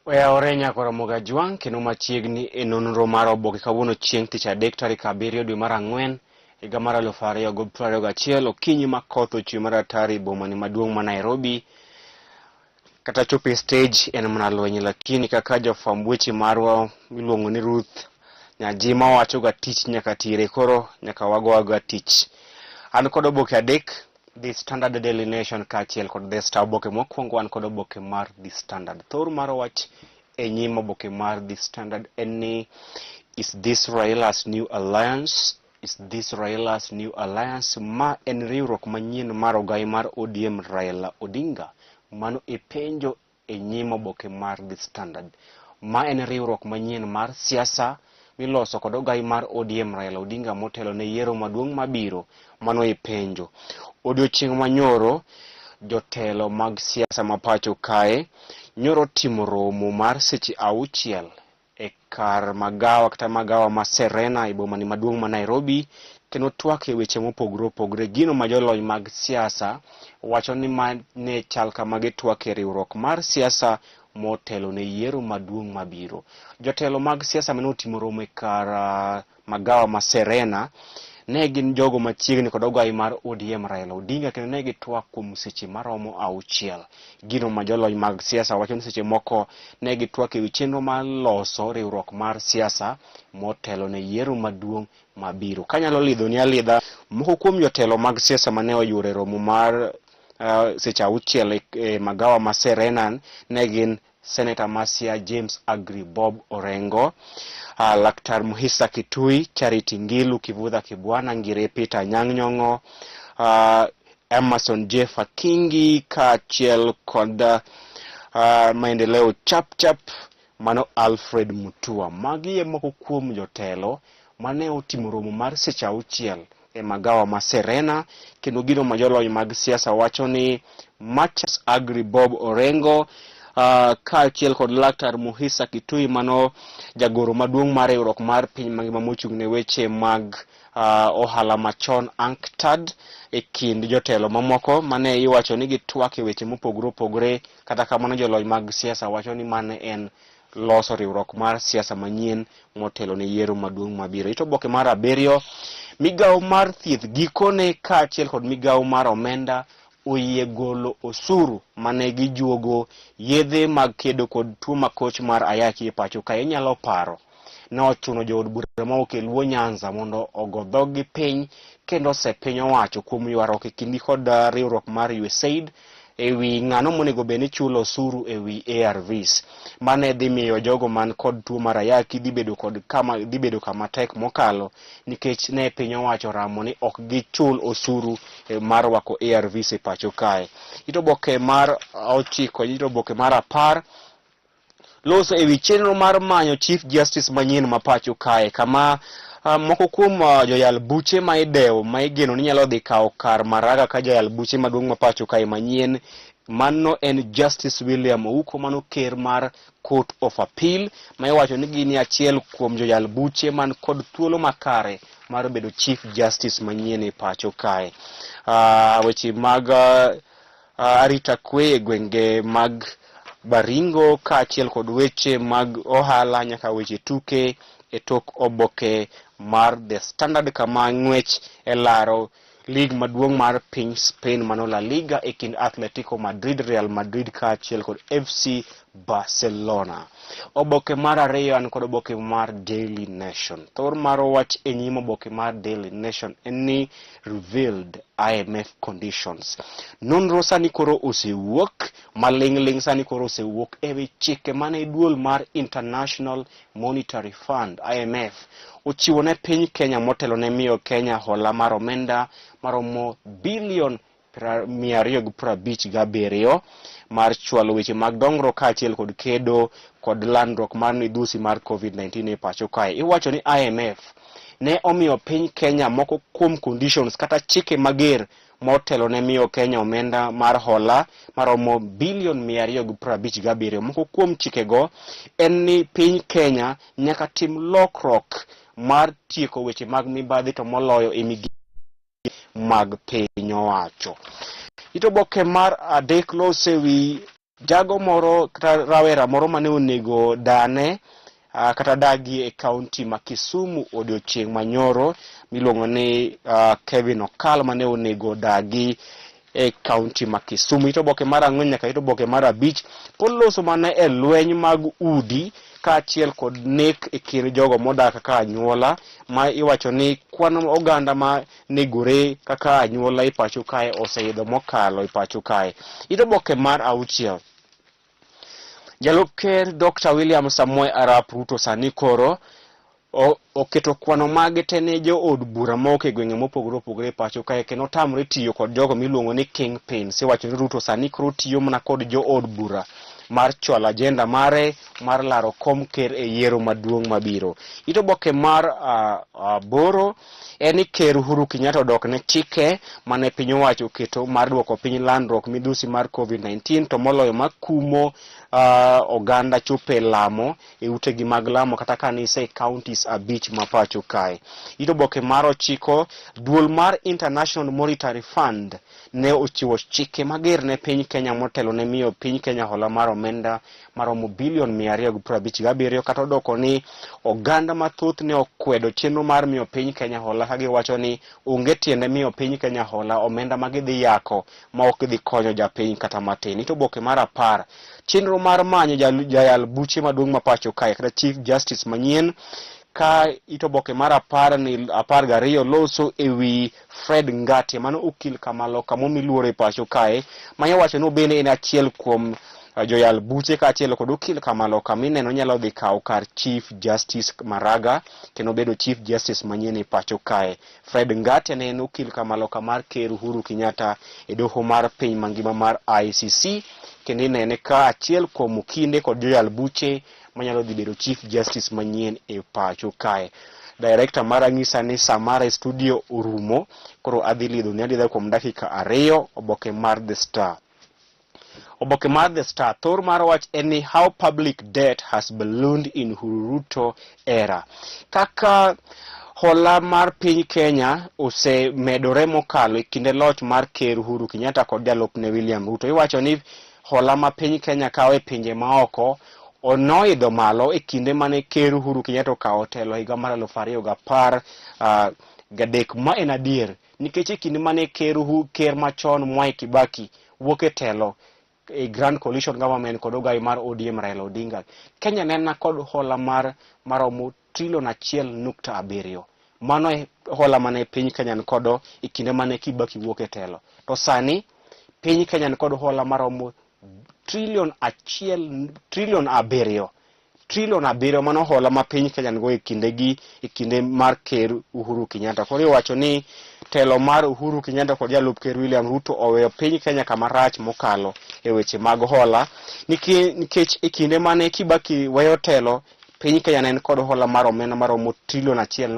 Oyawore nyakora Mogajwang' kendo machiegni e nonro mar oboke kawuono chieng' tich adek tarik 7 dwe mar 4 higa mar 2021 okinyi ma koth ochwe mar atari e boma ni maduong' ma Nairobi. Kata chopo e stage en mana lweny, lakini kaka jafwamb weche marwa miluongo ni Ruth Nyajima wachoga tich nyaka tire, koro nyaka wago agoga tich. An kod oboke adek, The Standard, Daily Nation kaachiel kod The Star. Oboke mokwongo wan kod oboke mar The Standard. Thor mar wach e nyim oboke mar The Standard en ni is this Raila's new alliance? Is this Raila's new alliance? Ma en riwruok manyien mar ogai mar ODM Raila Odinga. Mano e penjo e nyim oboke mar The Standard. Ma en riwruok manyien mar siasa miloso kod ogai mar ODM Raila Odinga motelo ne yiero maduong' mabiro. Mano e penjo. Odiochieng' manyoro, jotelo mag siasa ma pacho kae nyoro timo romo mar seche 6 e kar magawa kata magawa ma Serena e boma ni maduong' ma Nairobi kendo twak e weche mopogore opogore. Gino ma jolony mag siasa wacho ni ma ne chal kama gitwak e riwruok mar siasa motelo ne yiero maduong' mabiro. Jotelo mag siasa mane otimo romo e kar magawa ma Serena ne gin jogo machiegni kod ogai mar ODM Raila Odinga kendo ne gitwak kuom seche maromo 6. Gino ma jolony mag siasa wacho ni seche moko ne gitwak ewi chenro mar loso riwruok mar siasa motelo ne yiero maduong' mabiro. Kanyalo lidho ni alidha moko kuom jotelo mag siasa mane oyuoro e romo mar seche 6 e magawa ma Serena ne gin Senator ma Siaya James Agri Bob Orengo, Laktar Muhisa Kitui, Charity Ngilu Kivutha Kibwana, Ngire Peter Anyang' Nyong'o, Emerson J Fakingi kaachiel kod Maendeleo Chapchap mano Alfred Mutua. Magi e moko kuom jotelo mane otimo romo mar seche 6 e magawa ma Serena kendo gino ma jolony mag siasa wacho ni Machas Agri Bob Orengo kaachiel kod Laktar Muhisa Kitui mano jagoro maduong' mar riwruok mar piny mangima mochung' ne weche mag ohala machon UNCTAD e kind jotelo mamoko mane iwacho ni gitwak e weche mopogore opogore. Kata kamano jolony mag siasa wacho ni mane en loso riwruok mar siasa manyien motelo ne yiero maduong' mabiro. Ito oboke mar 7, migawo mar thieth gikone kaachiel kod migawo mar omenda oyie golo osuru mane gijuogo yedhe mag kedo kod tuo makoch mar ayaki e pacho ka. Inyalo paro ne ochuno jood bura ma ok e Luo Nyanza mondo ogo dhoggi piny kendo ose piny owacho kuom ywaruok e kindgi kod riwruok mar USAID e wi ng'ano monego bed ni chulo osuru e wi ARVs. Mane dhi miyo jogo man kod tuo mar ayaki dhi bedo kod kama dhi bedo kama tek mokalo nikech ne piny owacho ramo ni ok gichul osuru mar rwako ARVs e pacho kae. Ito oboke mar 9, ito oboke mar 10 loso e wi chenro mar manyo Chief Justice manyien ma pacho kae kama moko kuom joyal buche ma idewo ma igeno ni nyalo dhi kawo kar Maraga ka jayal buche maduong' ma pacho kae manyien mano en Justice William Ouko mano ker mar Court of Appeal ma iwacho ni gin achiel kuom joyal buche man kod thuolo makare mar bedo Chief Justice manyien e pacho kae. Weche mag arita kwe e gwenge mag Baringo kaachiel kod weche mag ohala nyaka weche tuke e tok oboke mar The Standard kama ng'wech e laro lig maduong' mar piny Spain mano La Liga e kind Atletico Madrid, Real Madrid kaachiel kod FC Barcelona. Oboke mar 2 an kod oboke mar Daily Nation. Thor mar wach e nyim oboke mar Daily Nation en ni revealed IMF conditions. Nonro sani koro osewuok maling'ling' sani koro osewuok e wi chike mane duol mar International Monetary Fund IMF ochiwo ne piny Kenya motelo ne miyo Kenya hola mar omenda maromo bilion 257 mar chwalo weche mag dongruok kaachiel kod kedo kod landruok mar midhusi mar COVID-19 e pacho kae. Iwacho ni IMF ne omiyo piny Kenya moko kuom conditions kata chike mager motelo ne miyo Kenya omenda mar hola maromo bilion 257. Moko kuom chikego en ni piny Kenya nyaka tim lokruok mar tieko weche mag mibadhi to moloyo e migepe mag piny owacho. Ito oboke mar 3 lose wi Jago moro kata rawera moro mane onego dane kata dagi e kaunti ma Kisumu odiochieng' manyoro miluongo ni Kevin Okal mane onego dagi e kaunti ma Kisumu. It oboke mar 4 nyaka it oboke mar 5 pod loso mana e lweny mag udi kaachiel kod nek e kind jogo modak kaka anyuola ma iwacho ni kwan oganda ma negore kaka anyuola e pacho kae oseidho mokalo e pacho kae. It oboke mar 6. Jalup Ker Dr. William Samoei Arap Ruto sani koro oketo kwano mage te ne jood bura mawuok e gwenge mopogore opogore e pacho kae kendo otamre tiyo kod jogo miluongo ni kingpins. Iwacho ni Ruto sani koro tiyo mana kod jood bura mar chwalo ajenda mare mar laro kom ker e yiero maduong' mabiro. It oboke mar 8 en ni Ker Uhuru Kenyatta odok ne chike mane piny owacho oketo mar duoko piny landruok midhusi mar COVID-19 to moloyo makumo oganda chopo e lamo e utegi mag lamo kata kanise e counties 5 ma pacho kae. It oboke mar 9, duol mar International Monetary Fund ne ochiwo chike mager ne piny Kenya motelo ne miyo piny Kenya hola mar omenda maromo bilion 257, kata odoko ni oganda mathoth ne okwedo chenro mar miyo piny Kenya hola ka giwacho ni onge tiende miyo piny Kenya hola omenda ma gidhi yako ma ok dhi konyo japiny kata matin. It oboke mar 10, chenro mar manyo jayal buche maduong' ma pacho kae kata Chief Justice manyien, ka it oboke mar 12 loso ewi Fred Ngatia, mano okil Kamaloka momiluoro e pacho kae, ma iwacho ni bende en achiel kuom joyal buche kaachiel kod okil Kamaloka mineno nyalo dhi kawo kar Chief Justice Maraga kendo bedo Chief Justice manyien e pacho kae. Fred Ngatia ne en okil Kamaloka mar Ker Uhuru Kenyatta e doho mar piny mangima mar ICC, kendo inene ka achiel kuom okinde kod joyal buche manyalo dhi bedo Chief Justice manyien e pacho kae. Director mara nyisa ni saa mara e studio orumo, koro adhi lidho ni alidho kuom dakika 2 oboke mar The Star. Oboke mar The Star, thor mar wach en ni how public debt has ballooned in Uhuru Ruto era. Kaka hola mar piny Kenya osemedore mokalo e kinde loch mar Ker Uhuru Kenyatta kod jalupne William Ruto. Iwacho ni hola ma piny Kenya kawo e pinje maoko onoidho malo e kinde mane Ker Uhuru Kenyatta okawo telo higa mar 2013. Ma en adier nikech e kinde mane ker machon Mwai Kibaki wuok e telo e Grand Coalition Government kod ogai mar ODM Raila Odinga, Kenya ne en kod hola mar maromo trilion 1.7. Mano e hola mane piny Kenya nikodo e kinde mane Kibaki wuok e telo. To sani piny Kenya nikod hola maromo trilion achiel, trilion abiriyo. Trilion abiriyo mano hola ma piny Kenya nigo e kindegi, e kinde mar Ker Uhuru Kenyatta. Koro iwacho ni telo mar Uhuru Kenyatta kod jalup Ker William Ruto oweyo piny Kenya kama rach mokalo e weche mag hola, nikech e kinde mane Kibaki weyo telo, piny Kenya ne en kod hola mar omenda maromo trilion 1.